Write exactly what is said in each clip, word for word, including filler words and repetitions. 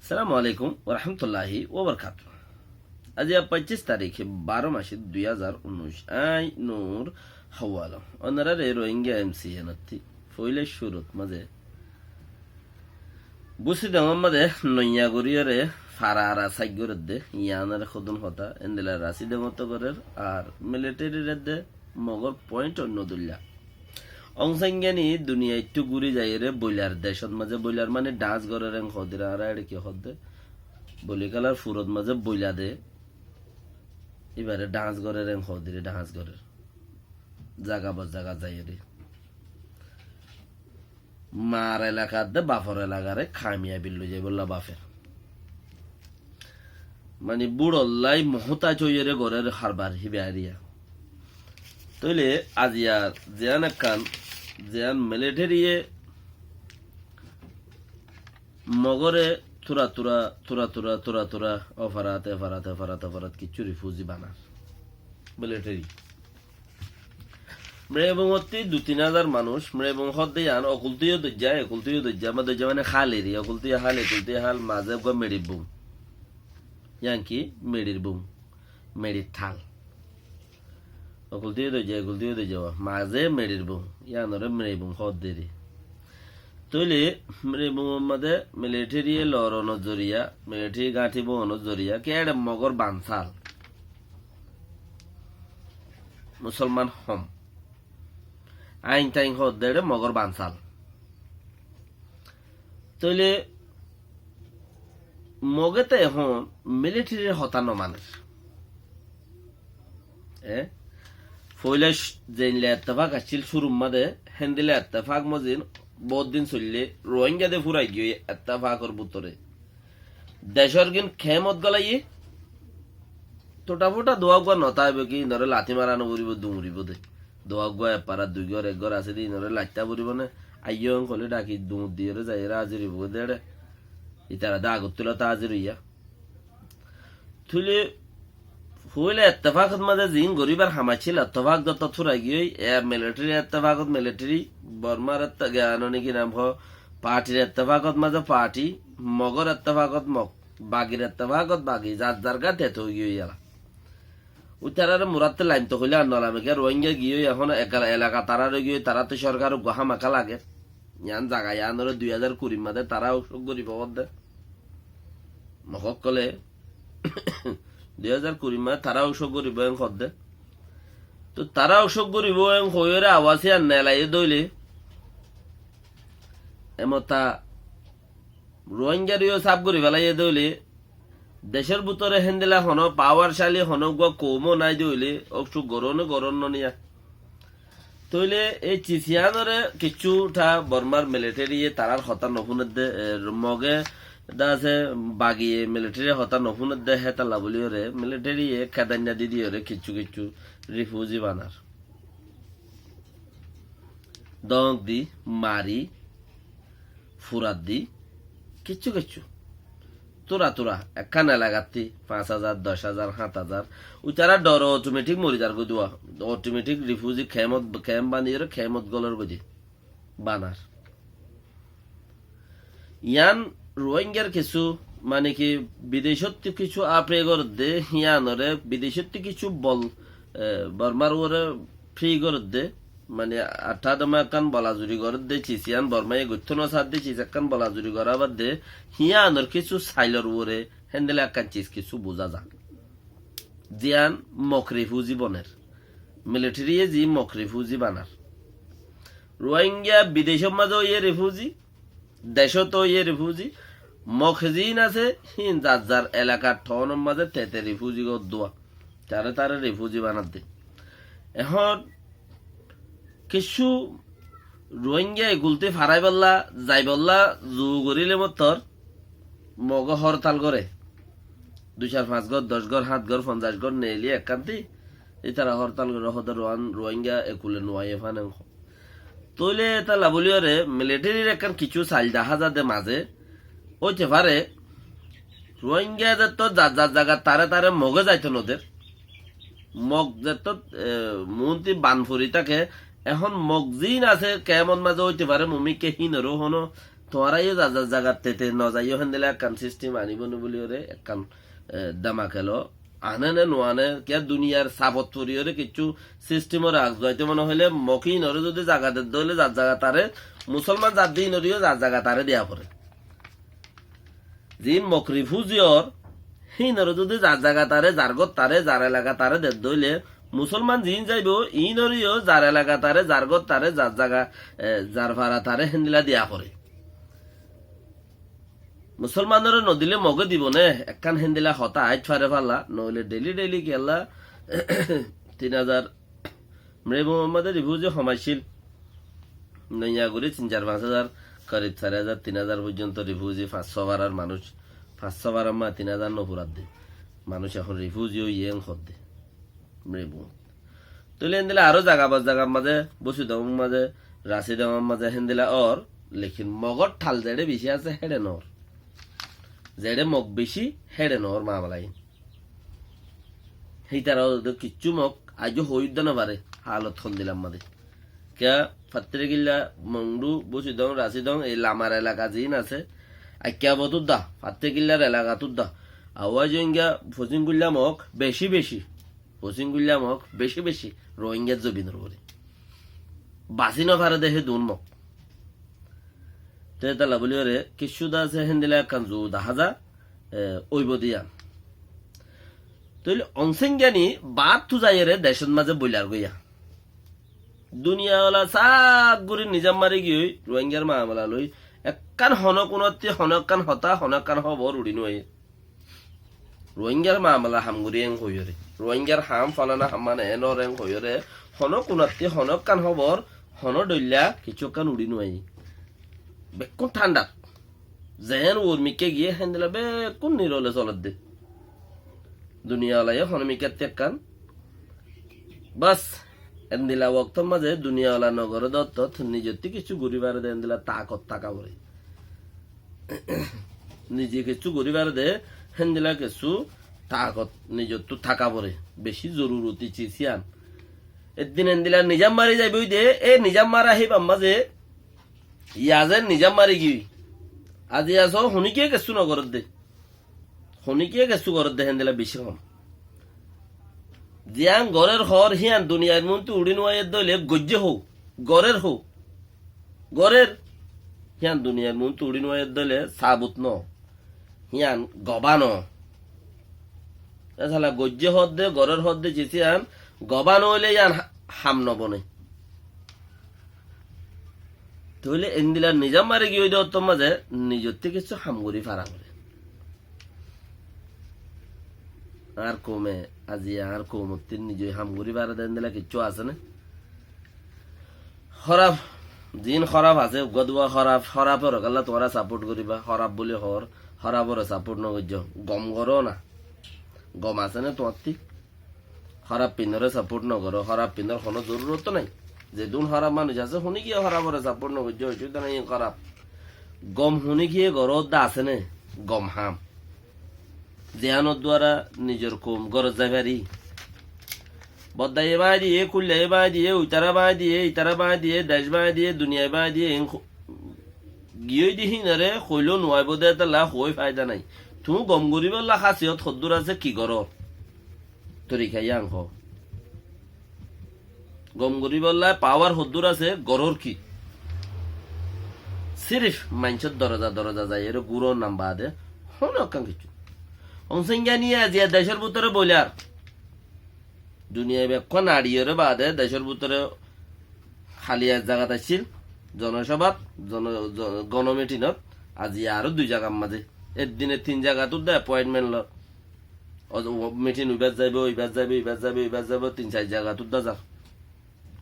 Assalamu alaikum warahmatulláhi wabarakátuhu. Aijja foñcíc tarík, baró mac, dui házar unnúic. Añí Nur Hawala. Ónoraré Rohingya M C N ottú foóila cúrut mazé Busidong mazé noiya goríyoré fara ara saik gorédde, yiánoré hodún hotá, endilla Rasidong ottu gorér, ar military redde Mogor point oinno dóilla. Ong San Suu Kyi duniyaittú gúri zaiyóre boilar decót mazé, boilar mani dance gorér en hoódde, añára eçe ki hoódde? Boli kélar furot mazé boila de, íbaré dance gorér en hoódde, dance gorér. Zaga bor zaga zaiyóre. Mar elakar de bafor elakare kamiyabi loi zaibolla bafer. Mani búrollá muhtac óiyore gorér harbar híba eriya. Tóile aijja ziyán ekkán, ziyán military ye Mogore tura tura, tura tura, tura tura, ofarat, efarat, efarat, ofarat, kiccú refugee banar. Military. Mrebung ottú dui tin házar manúic, Mrebung hoódde yián, okultúyo doijja, ekultúyo doijja, ma doijja mane hál eri, okultúyo hál, ekultúyo hál, mazé uggúa Meçir bung. Yián ki? Meçir bung. Meçir thal. Okultúyo doijja, ekultúyo doijja, mazé Meçir bung. Yiánoré Mrebung hoódde eri. Tóile Mrebung mazé military ye loronor zoriya, military gáñthi boonor zoriya, ki eçe Mogor bansal. Musolman hom. Ain tain hoódde eçe Mogor bansal. Tóile Moge te ehón militaryr hotá no maner. E? Foila sh-, zeilla ettefak accíl cúrur mazé, héndilla ettefak mozin bout din soille, Rohingya de furai giyói ettefakor bútore. Decór gin kemot golaiyé, tuta futa duwa uggúa no táibo ki, inoré lati mara no foribó, duñribó de. Duwa uggúa ek fara dui gór, ek gór asé de, inoré laitá foribó né. Aiyó en hoilé dhaki duñr diyóre zaiyóre házir óibo de eçe. Itara de Agartala ot házir óiya. Tóile foila ettefakot mazé ziín goríbar ham accíl, ettefak zottót furai giyói, e military ettefakot military, Bormar ette-, ge-, ano niki nam ho, partyr ettefakot mazé party, Mogor ettefakot Mog, bagir ettefakot bagi, zar zar gá tete ói giyói ela. Ui tarare muratte lainto hoile ar no lame, ke Rohingya giyói ehón ekala elaka tarar ói giyói, tarattú sorkar uggúa hámaka lager. Yián zaga yiánoré dui házar kurir mazé tará usuk goríbo hoódde. Mog ókkole dui házar kurir mazé tará usuk goríbo en hoódde. Tóu tará usuk goríbo en hoiyóre awaz yián nelaiyé dóile, emota Rohingyareyó sáf gorí felaiyé dóile, decór bútore héndilla honó powershali honó uggúa koum ó nái dóile, usuk gorón ó gorón no niya. Tóile ei cis yiánoré kiccú tha Bormar military ye tarár hotá no fúnedde, e, Moge dá asé, bagiye military hotá no fúnedde, hétalla bóliyoré military ye kedainna di diyoré kiccú kiccú refugee banar. Dóñk di, mari, furat di, kiccú kiccú. Tura tura, ekkán elagattí fañs házar, doc házar, háñt házar. Uitará dhore automatic mori zargói duwa. Automatic refugee kemot, kem baniyóre kemot golorgói de. Banar. Yián Rohingyar kissú, mane ki, bidecóttu kissú apre gorédde, yiánoré bidecóttu kissú bol, e, Bormar uore free gorédde, mane, athá doma ekkán bolazuri gorédde, cis yián Bormaye goittó no sadde, cis ekkán bolazuri gorá badde, yiánor kissú sailor uore, héndilla ekkán cis kissú buzá za. Ziyán Mog refugee boner. Military ye zi Mog refugee banar. Rohingya bidecór mazé óiye refugee, decót óiye refugee, Mog ziín asé, híin zar zar elakar thaunor mazé tete refugee gor duwa. Tare tare refugee banadde. Ehón kissú Rohingya ekultí faraibólla, zaibolla, zu goríle mottor, Moge hortal goré. Dui, sair, fañs gór, doc gór, háñt gór, fonzaic gór neeli ekkánti, ítara hortal goré, hoóde Rohan-, Rohingya ekule nuaiyé fán en hoó. Tóile étalla bóliyoré militaryr ekkán kissú sail dahá zade mazé, óite fare, Rohingya zettót zar zar zagat tare tare Moge zaito noder. Mog zettót, e, muúnti ban fori táke, ehón Mog ziín asé, kemot mazé óite fare, mumikké híinoró honó tuáñra yó zar zar zagat tete no zaiyó, héndilla ekkán sistem aníbo né buli óre ekkán, e, damakel ó. Ané né no ané, kiyá duniyar sabot fori óre kiccú sistem óre ag zuaitó mone hoilé, Mok ínoré zodi zaga dedde óile zar zaga taré, Musolman zar de ínoré yó zar zaga taré diya fore. Ziín Mok rifuzi ór, híinoré zodi zar zaga taré, zar gór taré, zar elaka taré dedde óile, Musolman ziín zaibo, ínoré yó zar elaka taré, zar gór taré, zar zaga, e, zar fara taré, héndilla diya fore. Musolmanoré no dile Moge dibo né, ekkán héndilla hotá aij fare falla, no óile daily daily kiyólla tin házar Mribung or mazé rifuzi hom accíl. Noiya gorí tin sair fañs házar, korib sair házar, tin házar foijjonto rifuzi, fañs só farar manúic, fañs só farar mazé tin házar no furadde. Manúic ehón rifuzi óiye en hoódde. Mribung. Tóile héndilla aró zaga ba zagar mazé, Busidong or mazé, Rasidong or mazé héndilla ór, lekin Mogor thal zeçé beci asé, héçe no ór. Zeçé Mog beci, héçe no ór mamala iín. Hítara ódde kiccú Mok aijjó hoói uddá no fare, haalot hondilla mazé. Kiyá, Fattirikilla, Mongdu, Busidong, Rasidong, ei lamar elaka ziín asé, Aikkabot uddá, Fattirikillar elakat uddá. Awái Rohingya, Fosinggulla Mok, beci beci. Fosinggulla Mok, beci beci. Rohingyar zobinor uore. Basi no fare de hé duún Mok. Te tala buli óre, kiccú de asé héndilla ekkán zu dahá za, e, óibo de yián. Tóile Aung San Suu Kyi báñttu zaiyóre decót mazé boilar goiyá. Duniyawala sak gorí nizam mari giyói, Rohingyar mamala loi, ekkán honó kunattí honó ekkán hotá, honó ekkán hóbor uçí no aiyé. Rohingyar mamala ham gorí en hoiyóre, Rohingyar ham falana ham mane en ór en hoiyóre, honó kunattí honó ekkán hóbor, honó dhoilla kiccú ekkán uçí no aiyé. Bekkún thandat. Zeén uor mikká giyé héndilla bekkún nirole soledde. Duniyawalaye honó mikkátti ekkán. Bas, endilla woktór mazé duniyawala no goré de ottót nizottú kiccú gorí fare de endilla takot táka foré. Nize kiccú gorí fare de héndilla kiccú takot nizottú táka foré. Beci zoruroti ciz yián. Eddin endilla nizam mari zaibói de, e nizam mara híbar mazé Yazé nizam mari giyói. Aziya só honíkiye kessú no gorédde. Honíkiye kessú gorédde héndilla beci hom. Ziyán gorér hoór híyan duniyair muúntu uçí nuaiyér dóile goijjé hó. Gorér hó. Gorér. Híyan duniyair muúntu uçí nuaiyér dóile sabut no. Híyan gobá no. Esala goijjé hoódde, gorér hoódde, cisiyán gobá no óile yían ha-, ham no bone. Tóile endilla nizam mari giyói de ottór mazé nizottí kessú ham gorí fara foré. Añár koume, aziya añár koumottí nize ham gorí fare de endilla kessú asé né? Hóraf, ziín hóraf asé, uggúa duwá hóraf, hórafore kiyólla tuáñra saport goríba, hóraf buli hoór, hóraforé saport no goijjó, gom goró na, gom asé né tuáñttí? Hóraf pinóre saport no goró, hóraf pinór honó zorurot nái. Zedún hóraf manúic asé, honíkiye hóraforé saport no goijjó, osubida nái, hóraf. Gom honíkiye goró de asé né, gom ham. Ziyánor duara nizor koum gorot zai fari. Boddaye báñgi diyé, kúllaye báñgi diyé, uitará báñgi diyé, itará báñgi diyé, dec báñgi diyé, duniyai báñgi diyé, en ho-, giyói de híinore hoilé nuaibó de tolla hoói faida nái. Tuñí gom goríbolla hásiyot hoddúr asé ki gorór? Torika yían hoó. Gom goríbolla pawar hoddúr asé, gorór ki? Sirif maincór doroza doroza zaiyóre gúror nam baade honó ekkán kessú. Aung San Suu Kyi aziya decór bútore boilar. Duniyai bekkún añçiyóre baade decór bútore háli ek zagat accíl, zonosóbat, zono-, zo-, gonomitinot, aziya aró dui zagar mazé. Eddine tin zagat uddá epointment lor. O, o, mitin uibát zaibou, uibát zaibou, uibát zaibou, uibát zaibou, tin sair zagat uddá zar.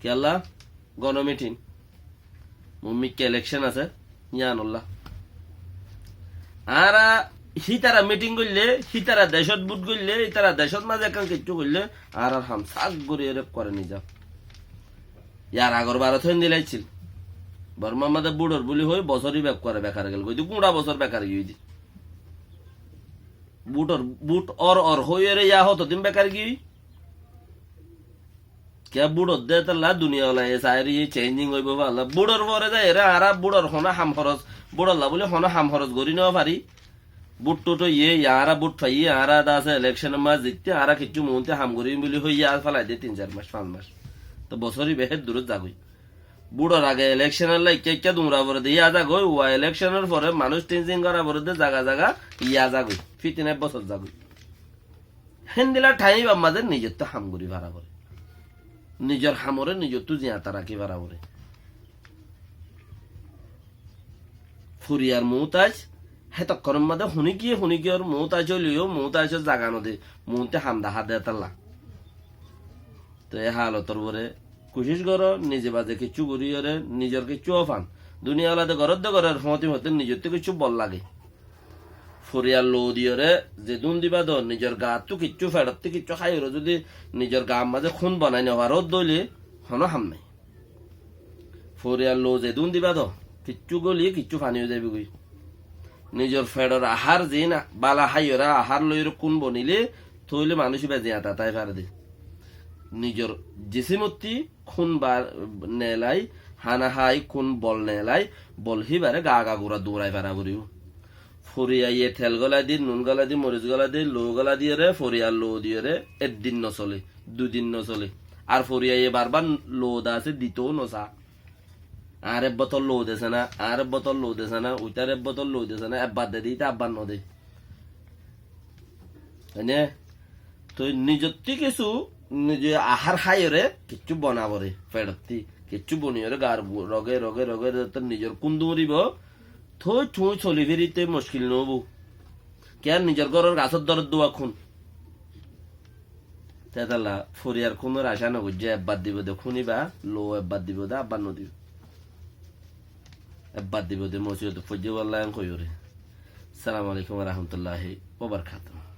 Kiyólla? Gonomitin. Muúmikká elekcon asé, yíanolla. Añára hítara mitin goillé, hítara decót bút goillé, hítara decót mazé ekkán kessú goillé, añárar ham sak gorí erek goré nizam. Yar agor barot héndilla accíl. Bormar mazé bútor buli hoói bosór íba ekkuare bekar gel goi de, gúñça bosór bekar giyói de. Bútor, bút or or hoiyóre yá hotodin bekar giyói? Kiyá bútor de tolla duniyawala e saáir iye cheinjing óibo falla. Bútor fore zaiyóre añára bútor honó ham horos Bútholla bóli honó ham horos gorí no fari. Bút thút óiye, añára bút faiyí, añára de asé elekcónor mazé zittí, añára kiccú muúntu ham goríyum bóli hoiyé, ar félai de tin sair mac, fañs mac. Te bosór íba hér durót zagói. Búthor age elekcónolla ekká ekká duñra foré de yá zagói, uwa elekcónor fore manúic thinzin gorá foré de zaga zaga yá zagói. Fítina ek bosór zagói. Héndilla thaim íbar mazé nizottú ham gorí fara foré. Nizor hamoré nizottú ziyañta rakí fara foré. Foriyar muútac, hétokkonor mazé huníkiye huníkiyor muútac óileyo muútacor zaga no de, muúntu ham dahá de tálla. Te e halotor uore kucíc goró, nize baze kiccú goríyoré nizor kiccú ófan. Duniya ola de goródde gorér, foñti foñti nizottú kiccú bol lage. Foriyar lou diyoré zedún diba do, nizor gaattú kiccú, feçottú kiccú háiyoré zudi nizor gaar mazé kún bonai no faródde óile honó ham nái. Foriyar lou zedún diba do, kiccú góli, kiccú faní ói zaibói goi. Nizor feçor ahár ziín bála háiyoré ahár loiyoré kún bonilé, tóile manúic íba ziyañta tái fare de. Nizor jisímottí kún bar neelai, hána hái kún bol neelai, bol híbaré gaa gaa gura duñrai fara foribóu. Foriyaye tel gólai di, nun gólai di, moris gólai di, lou gólai diyoré, foriyar lou diyoré, ek din no sole, dui din no sole. Ar foriyaye barbar lou de asé ditou no sa. Añáre ek botol lou dese na, añáre ek botol lou dese na, uitar ek botol lou dese na, ebbar de de, íte abbar no de. Ene, toi nizottí kessú, nize ahár háiyoré kiccú bona foré, feçottí kiccú boniyoré gaar gu-, roge, roge, roge, roge, toi nizor kún duñribóu, toi tuñí soli ferite muckil no óibou. Kiyá nizor góror gasór dóre dua kún. Te tálla foriyar kúnor acá no goijjó, ebbar dibo de kún íba, lou ebbar dibo de, abbar no dibo. Ebbar dibo de, mosibot foijjé bólla en hoiyoré. Assalamu alaikum wa rahmatullahi wa barakatuhu.